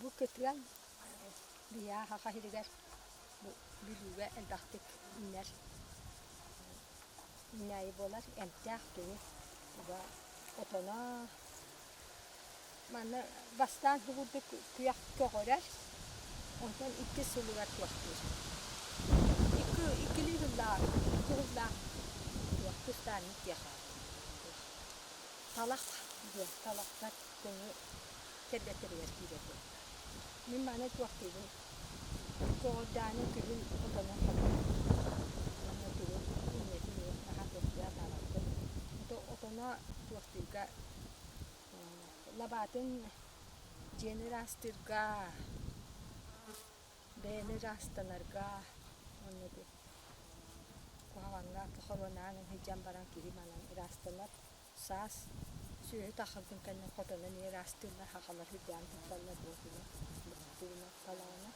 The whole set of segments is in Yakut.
Бу кытыан биһиэхэ Саха сиригэр бу Бүлүүгэ элбэхтик үүнэр үүнээйи буолар, эмтээх кини туга отоно манна бастаан бу курдук күөх көҕөрөр, онтон иккис сылыгар туохтуур. Икки иккилии сыллаах, икки сыллаах туох кустаанньык диэххэ талах диэн талахтар көҥү кэргэттэригэр киирэр буолла. Мин маны туохтуубун көҕүрдээнин күһүн отонун хомуйабын уонна тугу иннэтин наһаа туохтуйа сатаабаппын. Отоно туохтуурга лабаатын дьиэни ыраастыырга, бэйэни ыраастанарга уонна куһаҕаҥҥа хоруонаан сылдьан баран киһи манан ыраастанар. Саас сүөһү таххыбытын кэннэ хотону эмиэ ыраастыыллар, хахалар үрдээн тутталлар буотуна, тугуна талаҕына.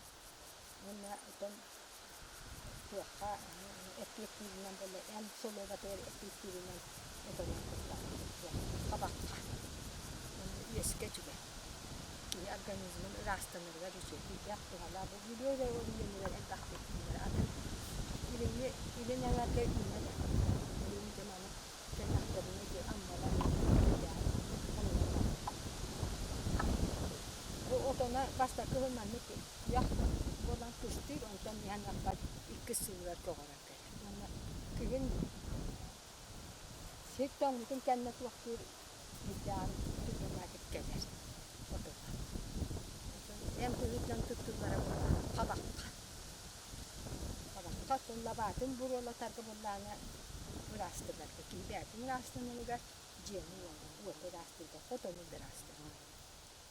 Уонна оттон туохха эппиэттииринэн буолла эн солуобатыгар эппиэттииринэн отонун куттаҕын хабахха уонна үөскэ үчүгэй. Киһи организмын ыраастанарыгар үчүгэй, күүстээх туһалаах. Бу Бүлүү оройуонугар элбэхтик үүнэр. Атын илиҥҥи илин эҥэргэ үүнэр. Билигин дьэ маны Кэллэхтэринэ ити Аммалар Бу отоно бастакы сыл маннык күөх буолан кыстыыр, онтон иһэн барбат иккис сылыгар көҕөрөн кэлэр. Уонна күһүн сир тоҥмутун кэннэ туохтуур ирдэҕин түргэннээтик кэлэр отоно. Эн быһыытынан туттуллара буолла хабахха. Хабахха лабаатын буруолатарга буоллаҕына ыраастанарга, киһи бэйэтин ыраастанарыгар дьиэни уоту ыраастыырга, хотону да ыраастыырга.